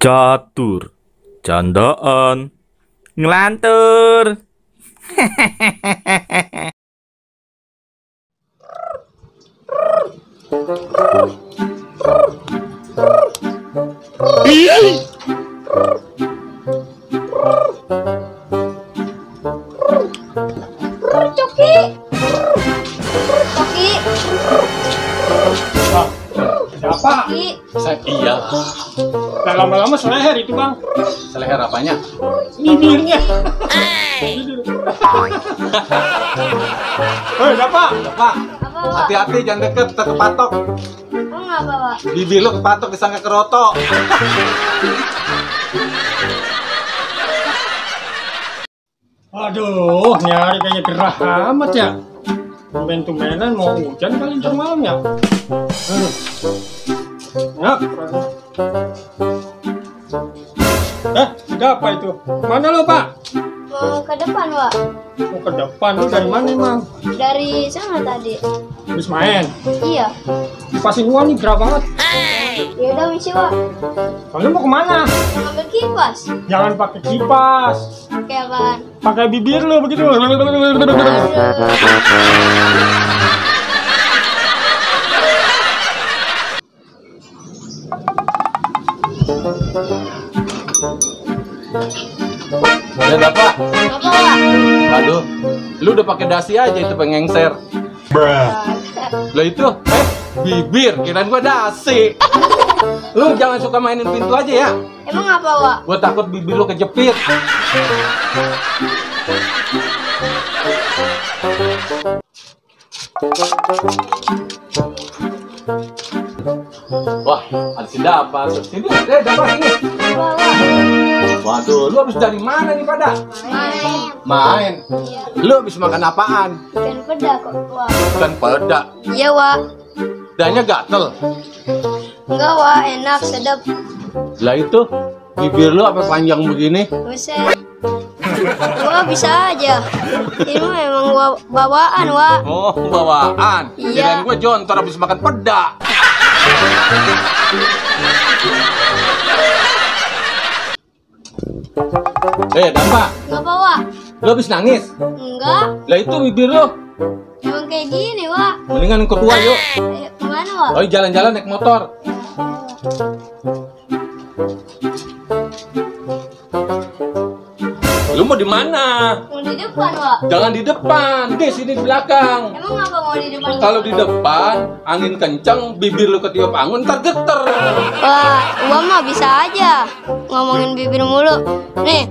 Catur, candaan, ngelantur. Coki. Coki. Siapa? Coki. Iya. Nah, lama-lama seleher itu, Bang. Seleher apanya? Bibirnya. Hei, siapa? Pak, Apa, Wak? hati-hati jangan deket, kepatok. Emang apa, Wak? Bibir lu kepatok disangka keroto. Aduh, nyari kayaknya gerah amat ya. Tumben-tumbenan mau hujan kali ntar malam ya. Aduh. Yap. Ada apa itu? Mana lo, Pak? Mau ke depan, Wak. Mau ke depan. Lu dari mana emang? Dari sana tadi. Habis main. Iya. Kipasin gua nih gerah banget. Ya udah misi, Wak. Lalu mau kemana? Ngambil kipas. Jangan pakai kipas. Pakai apaan? Pakai bibir lu begitu. Udah dapat. Apa, Wak? Waduh, lu udah pakai dasi aja itu pengengser. Lah itu, bibir, kirain gua dasi. Lu jangan suka mainin pintu aja ya. Emang apa, Wak? Gua takut bibir lu kejepit. Wah, ada si dapat. Sini, dapat ini. Apa, Wak? Waduh, lu habis dari mana nih pada? Main. Main. Iya. Lu habis makan apaan? Ikan peda kok, Wak. Ikan peda. Iya, Wak. Danya gatel. Enggak, Wak. Enak, sedap. Lah itu, bibir lu apa panjang begini? Buset. Wah, bisa aja. Ini memang bawaan, Wak. Oh, bawaan. Iya. Kirain gua jontor habis makan peda. Dampak, Ngapa, Wak? lu habis nangis? Enggak. Lah itu bibir lu. Emang kayak gini, Wak. Mendingan ke gua yuk. Ayo, kemana, Wak? Oh, jalan-jalan naik motor. Lu mau di mana? Mau di depan, Wak. Jangan di depan, di sini di belakang. Emang apa mau di depan? Kalau di depan, angin kenceng, bibir lu ketiup angin, ntar geter. Wah, Wak mah bisa aja ngomongin bibir mulu. Nih.